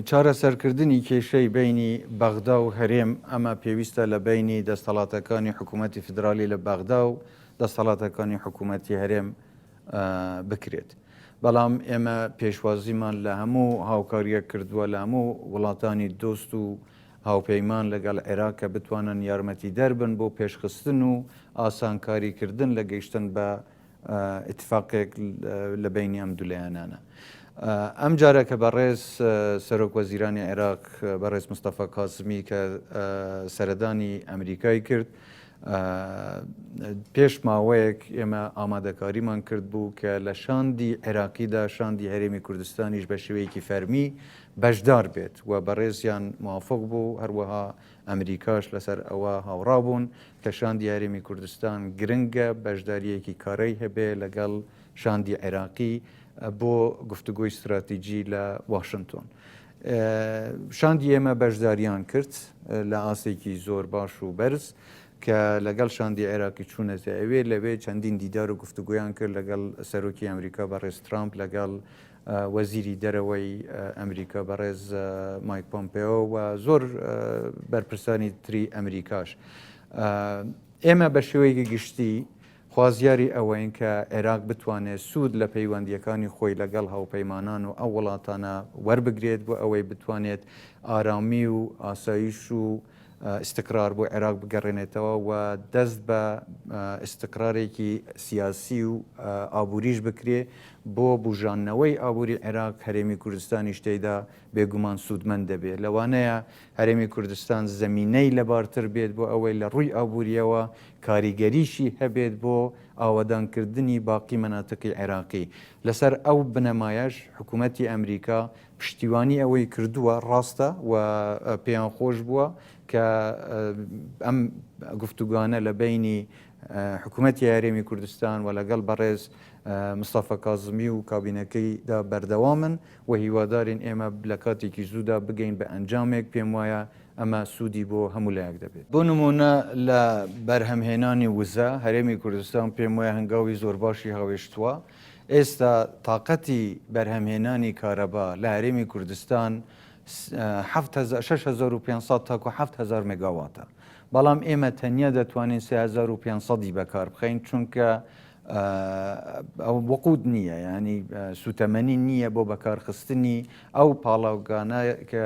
چارەسەرکردنی کێشەی بەینی بەغدا و هەرێم ئەمە پێویستە لە بەینی دەستەڵاتەکانی حکوومەتی فیدرالی لە بەغدا و دەستەڵاتەکانی حکوومەتی هەرێم بکرێت. بەڵام ئێمە پێشوازیمان لە هەموو هاوکارییەک کردووە لە هەموو وڵاتانی دۆست و هاوپەیمان لەگەڵ عێراق کە بتوانن یارمەتیدەر بن بۆ پێشخستن و ئاسانکاریکردن لە گەیشتن بە ئیتفاقێک لە بەینی ئەم دوو لایەنانە. ئەم جارە کە بەڕێز سەرۆک وەزیرانی عێراق بەڕێز مستەفا کازمی کە سەردانی ئەمریکای کرد پێش ماوەیەک ئێمە ئامادەکاریمان کرد بوو کە لە شاندی عێراقیدا شاندی هەرێمی کوردستانیش بە شێوەیەکی فەرمی بەشدار بێت و بەڕێزیان موافق بوو هەروەها ئەمریکاش لەسەر ئەوە هاوڕا بوون کە شاندی هەرێمی کوردستان گرنگە بەشدارییەکی کارای هەبێ لەگەڵ شاندی عێراقی بۆ گفتوگۆی ستراتیجی لە واشنتۆن. شاندی ئێمە بەشداریان کرد لە ئاستێکی زۆر باش و بەرز کە لەگەڵ شاندی عێراقی چوونەتە ئەوێ، لەوێ چەندین دیدار و گفتوگۆیان کرد لەگەڵ سەرۆکی ئەمریکا بەڕێز ترامپ، لەگەڵ وەزیری دەرەوەی ئەمریکا بەڕێز مایک پۆمپێۆ و زۆر بەرپرسانی تری ئەمریکاش. ئێمە بە شێوەیەکی گشتی خوازیاری ئەوەین کە عێراق بتوانێت سوود لە پەیوەندییەکانی خۆی لەگەڵ هاوپەیمانان و ئەو وڵاتانە وەربگرێت بۆ ئەوەی بتوانێت ئارامی و ئاسایش و ئیستقرار بۆ عێراق بگەڕێنێتەوە و دەست بە ئیستقرارێکی سیاسی و ئابووریش بکرێ. بۆ بوژاندنەوەی ئابووری عێراق، هەرێمی کوردستانیش تێیدا بێگومان سوودمەند دەبێت. لەوانەیە هەرێمی کوردستان زەمینەی لەبارتر بێت بۆ ئەوەی لە ڕووی ئابوورییەوە کاریگەریشی هەبێت بۆ ئاوەدانکردنی باقی مەناتقی عێراقی. لەسەر ئەو بنەمایەش حکوومەتی ئەمریکا پشتیوانی ئەوەی کردووە، ڕاستە و پێیان خۆش بووە کە ئەم گفتوگۆانە لە بەینی حکوومەتی هەرێمی کوردستان و لەگەڵ بەڕێز مستەفا کازمی و کابینەکەیدا بەردەوامن و هیوادارین ئێمە لە کاتێکی زوودا بگەین بە ئەنجامێک، پێم وایە ئەمە سوودی بۆ هەموو لایەک دەبێت. بۆ نموونە لە بەرهەمهێنانی وزە، هەرێمی کوردستان پێم وایە هەنگاوی زۆر باشی هاوێشتووە. ئێستا تاقەتی بەرهەمهێنانی کارەبا لە هەرێمی کوردستان 6500 تاکو 7000 مێگاواتە. بەڵام ئێمە تەنیا دەتوانین 3500 ی بەکار بخەین چونکە ئەو وەقود نییە ینی سوتەمەنی نییە بۆ بەکارخستنی ئەو پاڵاوگانە کە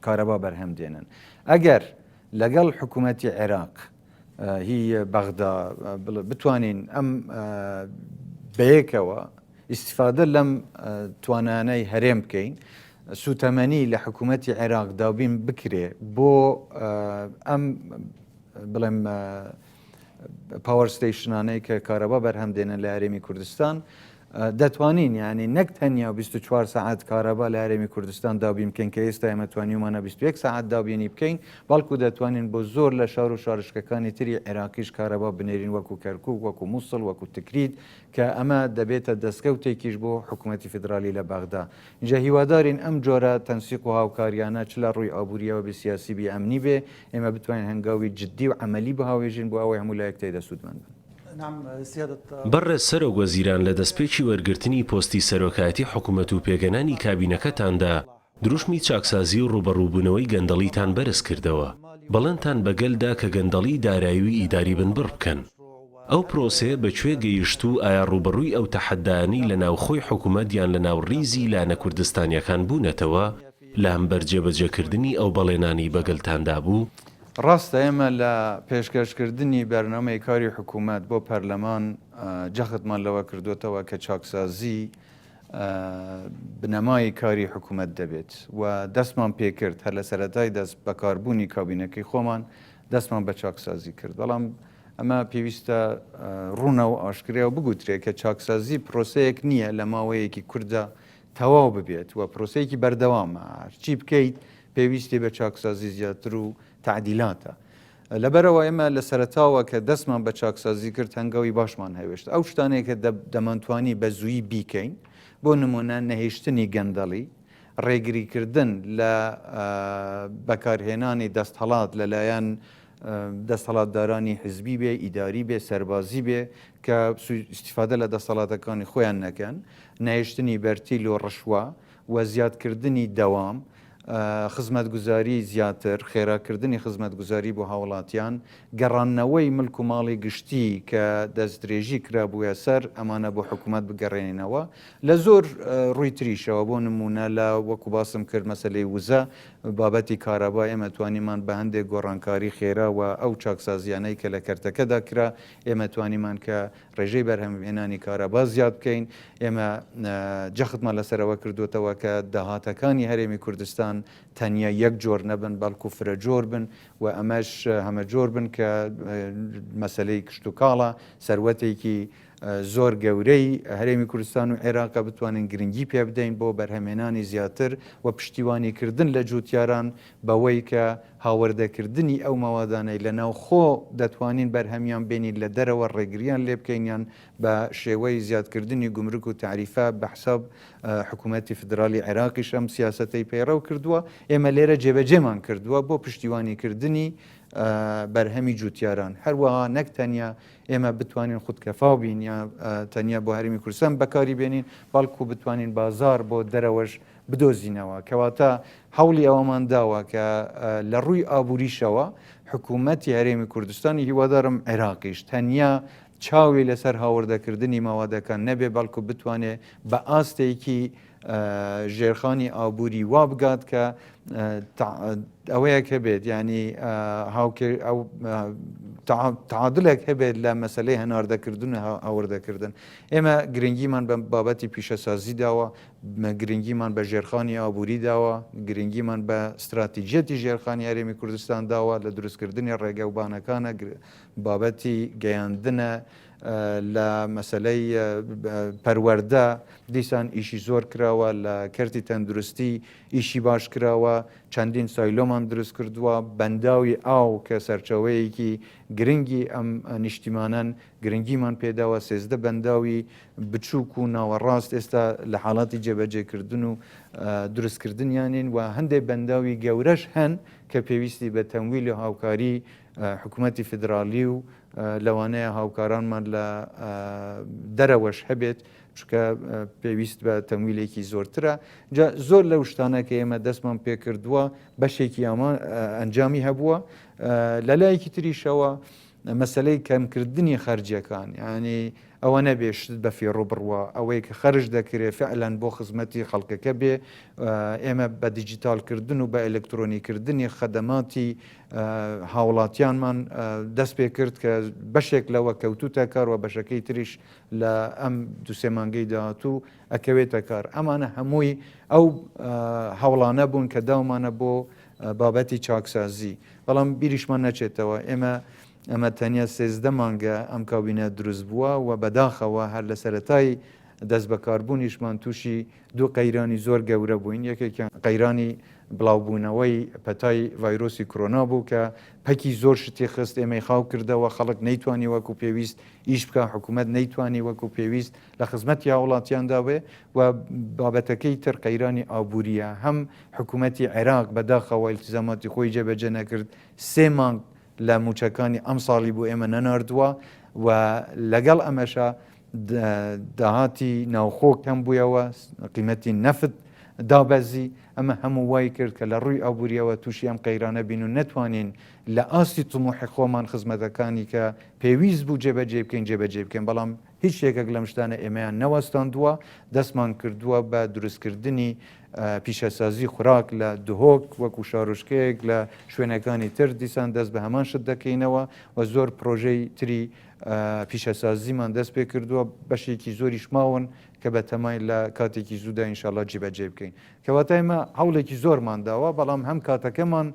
کارەبا بەرهەم دێنن ئەگەر لەگەڵ حکوومەتی عێراق هی بەغدا بتوانین ئەم بەیەکەوە ئیسیفادە لەم توانانەی هەرێم بکەین سوتەمەنی لە حکوومەتی عێراق دابین بکرێ بۆ ئەم بڵێم power station انەی کە کارەبا بەرهەم دێنن لە هەرێمی کوردستان دەتوانین یعنی نەک تەنیا 24 ساعت کارەبا لە هەرێمی کوردستان دابین بکەین کە ئێستا ئێمە توانیومانە 21 ساعت دابینی بکەین بەڵکو دەتوانین بۆ زۆر لە شار و شارشکەکانی تری عێراقیش کارەبا بنێرین وەکو کەرکک وەکو مووسڵ وەکو تکریت کە ئەمە دەبێتە دەستکەوتێکیش بۆ حکوومەتی فیدرالی لە بەغدا ئینجا هیوادارین ئەم جۆرە تەنسیق و هاوکاریانە چ لە ڕووی ئابووریەوە بێ سیاسی بێ ئەمنی بێ ئێمە بتوانین هەنگاوی جدی و عەمەلی بهاوێژین بۆ ئەوەی هەموو لایەک تێیدا سوودمەند بن. بەڕێز سەرۆک وەزیران لە دەستپێکی وەرگرتنی پۆستی سەرۆکایەتی حکومەت و پێگەنانی کابینەکەتاندا دروشمی چاکسازی و ڕووبەڕووبوونەوەی گەندەڵیتان بەرز کردەوە، بەڵێنتان بە گەل دا کە گەندەڵی دارایی و ئیداری بنبڕ بکەن. ئەو پرۆسەیە بە کوێ گەیشت و ئایا ڕووبەڕووی ئەو تەحەدایانەی لە ناوخۆی حکومەت یان لە ناو ڕیزی لایەنە کوردستانییەکان بوونەتەوە لە هەمبەر جێبەجێکردنی ئەو بەڵێنانەی بە گەلتان دابوو؟ ڕاستە ئێمە لە پێشکەشکردنی بەرنامەی کاری حکومەت بۆ پەرلەمان جەختمان لەوە کردۆتەوە کە چاکسازی بنەمای کاری حکومەت دەبێت و دەستمان پێکرد هەر لە سەرەتای دەست بەکاربوونی کابینەکەی خۆمان دەستمان بە چاکسازی کرد بەڵام ئەمە پێویستە ڕوونە و ئاشکرا و بگوترێ کە چاکسازی پرۆسەیەک نییە لە ماوەیەکی کورتدا تەواو ببێت و پرۆسەیەکی بەردەوامە هەرچی بکەیت پێویستی بە چاکسازی زیاتر و تەعدیلاتە. لەبەرئەوە ئێمە لە سەرەتاوە کە دەستمان بە چاکسازی کرد هەنگاوی باشمان هەوێشت. ئەو شتانەی کە دەمانتوانی بە زوویی بیکەین، بۆ نموونە نەهێشتنی گەندەڵی، ڕێگریکردن لە بەکارهێنانی دەستهەڵات لەلایەن دەستهەڵاتدارانی حزبی بێ، ئیداری بێ، سەربازی بێ کە ئیستیفادە لە دەستهەڵاتەکانی خۆیان نەکەن، نەهێشتنی بەرتیل و ڕشوە و زیادکردنی دەوام، خزمەتگوزاری زیاتر، خێراکردنی خزمەتگوزاری بۆ هاوڵاتیان، گەڕاندنەوەی ملک و ماڵی گشتی کە دەستدرێژی کرابووە سەر، ئەمانە بۆ حکومەت بگەڕێنینەوە. لە زۆر ڕووی تریشەوە، بۆ نموونە لە وەکو باسم کرد مەسەلەی وزە، بابەتی کارەبا، ئێمە توانیمان بە هەندێک گۆڕانکاری خێرا و ئەو چاکسازییانەی کە لە کەرتەکەدا کرا، ئێمە توانیمان کە ڕێژەی بەرهەمهێنانی کارەبا زیاد بکەین، ئێمە جەختمان لەسەر ئەوە کردووەتەوە کە داهاتەکانی هەرێمی کوردستان تەنیا یەک جۆر نەبن، بەڵکو فرەجۆر بن و ئەمەش هەمەجۆر بن کە مەسەلەی کشتوکاڵە سەروەتێکی زۆر گەورەی هەرێمی کوردستان و عێراقە بتوانین گرنگی پێ بدەین بۆ بەرهەمهێنانی زیاتر و پشتیوانیکردن لە جووتیاران بەوەی کە هاوردەکردنی ئەو مەوادانەی لە ناوخۆ دەتوانین بەرهەمیان بێنین لە دەرەوە ڕێگریان لێ بکەین یان بە شێوەی زیادکردنی گومرک و تەعریفە بە حساب حکوومەتی فیدرالی عێراقیش ئەم سیاسەتەی پەیڕەو کردووە ئێمە لێرە جێبەجێمان کردووە بۆ پشتیوانیکردنی بەرهەمی جوتیاران هەروەها نەک تەنیا ئێمە بتوانین خودکەفا بین یا تەنیا بۆ هەرێمی کوردستان بەکاری بێنین بەڵکو بتوانین بازار بۆ دەرەوەش بدۆزینەوە، کەواتە هەوڵی ئەوەمان داوە کە لە ڕووی ئابووریشەوە حکوومەتی هەرێمی کوردستانی هیوادارم عێراقیش تەنیا چاوی لەسەر هاوردەکردنی مەوادەکان نەبێ بەڵکو بتوانێ بە ئاستێکی. ژێرخانی ئابووری وا بگات کە ئەوەیەک هەبێت ینی ئەو تعادلێک هەبێت لە مەسلەی هەناردەکردن و هاوردەکردن. ئێمە گرنگیمان بە بابەتی پیشەسازی داوە، گرنگیمان بە ژێرخانی ئابووری داوە، گرنگیمان بە ستراتیجیەتی ژێرخانی هەرێمی کوردستان داوە لە دروستکردنی ڕێگەوبانەکانە، بابەتی گەیاندنە لە مەسەلەی پەروەردە دیسان ئیشی زۆر کراوە، لە کەرتی تەندروستی ئیشی باش کراوە، چەندین سایلۆمان دروست کردووە، بەنداوی ئاو کە سەرچاوەیەکی گرنگی ئەم نیشتیمانەن گرنگیمان پێداوە، 13 بەنداوی بچووک و ناوەڕاست ئێستا لە حاڵاتی جێبەجێکردن و دروستکردنیانین و هەندێک بەنداوی گەورەش هەن کە پێویستی بە تەمویل و هاوکاری حکوومەتی فیدراڵی و لەوانەیە هاوکارانمان لە دەرەوەش هەبێت چونکە پێویست بە تەمویلێکی زۆرترە. جا زۆر لەو شتانە کە ئێمە دەستمان پێکردووە بەشێکی ئەمە ئەنجامی هەبووە. لە لایەکی تریشەوە مەسەلەی کەمکردنی خەرجیەکان یعنی ئەوە نەبێ شت بە فێڕۆ بڕوا ئەوەی کە خەرج دەکرێ فعلەن بۆ خزمەتی خەڵکەکە بێ ئێمە بە دیجیتالکردن و بە ئەلکترۆنیکردنی خەدەماتی هاوڵاتیانمان دەست پێ کرد کە بەشێک لەوە کەوتوتە کار و بەشەکەی تریش لە ئەم دوسێ مانگەی داهاتوو ئەکەوێتە کار ئەمانە هەمووی ئەو هەوڵانە بوون کە داومانە بۆ بابەتی چاکسازی بەڵام بیریشمان نەچێتەوە ئێمە ئەمە تەنیا 13 مانگە ئەم کابینە دروست بووە و بەداخەوە هەر لە سەرەتای دەستبەکاربوونیشمان تووشی دوو قەیرانی زۆر گەورە بووین، یەکێکیان قەیرانی بڵاوبوونەوەی پەتای ڤایرۆسی کرۆنا بوو کە پەکی زۆر شتی خست، ئێمەی خاو کردەوە، خەڵک نەیتوانی وەکو پێویست ئیش بکا، حکوومەت نەیتوانی وەکو پێویست لە خزمەتی هاوڵاتیاندا بێ و بابەتەکەی تر قەیرانی ئابوورییە، هەم حکوومەتی عێراق بەداخەوە ئیلتیزاماتی خۆی جێبەجێ نەکرد، سێ مانگ لە مووچەکانی ئەمساڵی بۆ ئێمە نەناردووە و لەگەڵ ئەمەشا داهاتی ناوخۆ کەم بوویەوە، قیمەتی نەفت دابەزی، ئەمە هەموو وای کرد کە لە ڕووی ئابوورییەوە تووشی ئەم قەیرانە بین و نەتوانین لە ئاستی تموحی خۆمان خزمەتەکانی کە پێویست بوو جێبەجێ بکەین جێبەجێ بکەین، بەڵام هیچ یەکێک لەم شتانە ئێمەیان نەوەستاندووە، دەستمان کردووە بە دروستکردنی پیشەسازی خوراک لە دهۆک وەکو شارۆچکەیەک لە شوێنەکانی تر دیسان دەست بە هەمان شت دەکەینەوە و زۆر پرۆژەی تری پیشەسازیمان دەست پێ کردووە، بەشێکی زۆریش ماون کە بە تەماین لە کاتێکی زوودا ئینشاڵا جیبەجێ بکەین. کەواتە ئێمە هەوڵێکی زۆرمان داوە، بەڵام هەم کاتەکەمان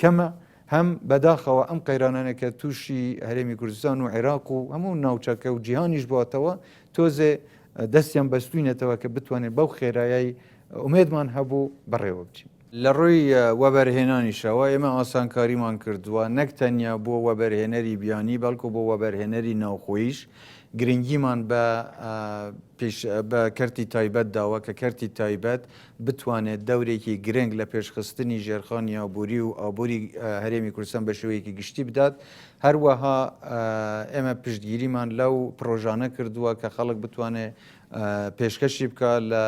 کەمە، هەم بەداخەوە ئەم قەیرانانە کە تووشی هەرێمی کوردستان و عێراق و هەموو ناوچەکە و جیهانیش بووەتەوە، تۆزێ دەستیان بەستووینەتەوە کە بتوانین بەو خێرایەی ئومێدمان هەبوو بەڕێوە بچین. لە ڕووی وەبەرهێنانیشەوە ئێمە ئاسانکاریمان کردووە نەک تەنیا بۆ وەبەرهێنەری بیانی بەڵکو بۆ وەبەرهێنەری ناوخۆییش گرنگیمان بە بە کەرتی تایبەت داوە کە کەرتی تایبەت بتوانێت دەورێکی گرنگ لە پێشخستنی ژێرخانی ئابووری و ئابووری هەرێمی کوردستان بە شێوەیەکی گشتی بدات هەروەها ئێمە پشتگیریمان لەو پڕۆژانە کردووە کە خەڵک بتوانێت پێشکەشی بکا لە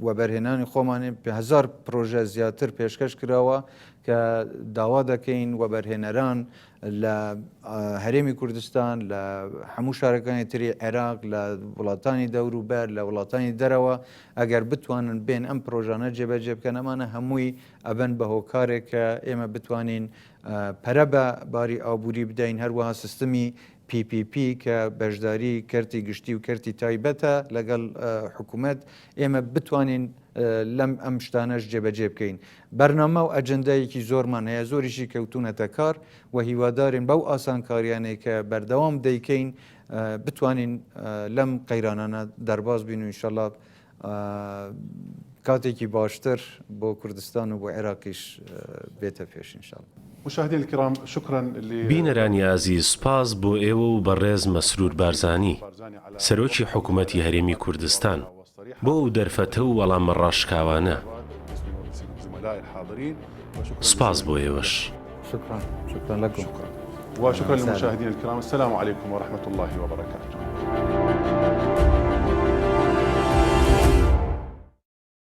وەبەرهێنانی خۆمانی هزار پرۆژە زیاتر پێشکەش کراوە کە داوا دەکەین وەبەرهێنەران لە هەرێمی کوردستان لە هەموو شارەکانی تری عێراق لە وڵاتانی دەوروبەر لە وڵاتانی دەرەوە ئەگەر بتوانن بێن ئەم پرۆژانە جێبەجێ بکەن ئەمانە هەمووی ئەبن بە هۆکارێک کە ئێمە بتوانین پەرە بە باری ئابووری بدەین هەروەها سیستمی PPP کە بەشداری کەرتی گشتی و کەرتی تایبەتە لەگەڵ حکوومەت ئێمە بتوانین لەم ئەم شتانەش جێبەجێ بکەین. بەرنامە و ئەجندایەکی زۆرمان هەیە زۆریشی کەوتوونەتە کار و هیوادارین بەو ئاسانکاریانەی کە بەردەوام دەیکەین بتوانین لەم قەیرانانە دەرباز بین و ئینشەڵا کاتێکی باشتر بۆ کوردستان و بۆ عێراقیش بێتە پێش ان شاء اللە. مشاهدينا الكرام شكرا ل. بینەرانی ئازیز سوپاس بۆ ئێوە و بەڕێز مەسرور بارزانی سەرۆکی حکومەتی هەرێمی کوردستان بۆ ئەو دەرفەتە و وەڵامە ڕاشکاوانە. سوپاس بۆ ئێوەش. شكرا شكرا لكم وشكرا للمشاهدين الكرام السلام عليكم ورحمة الله وبركاته.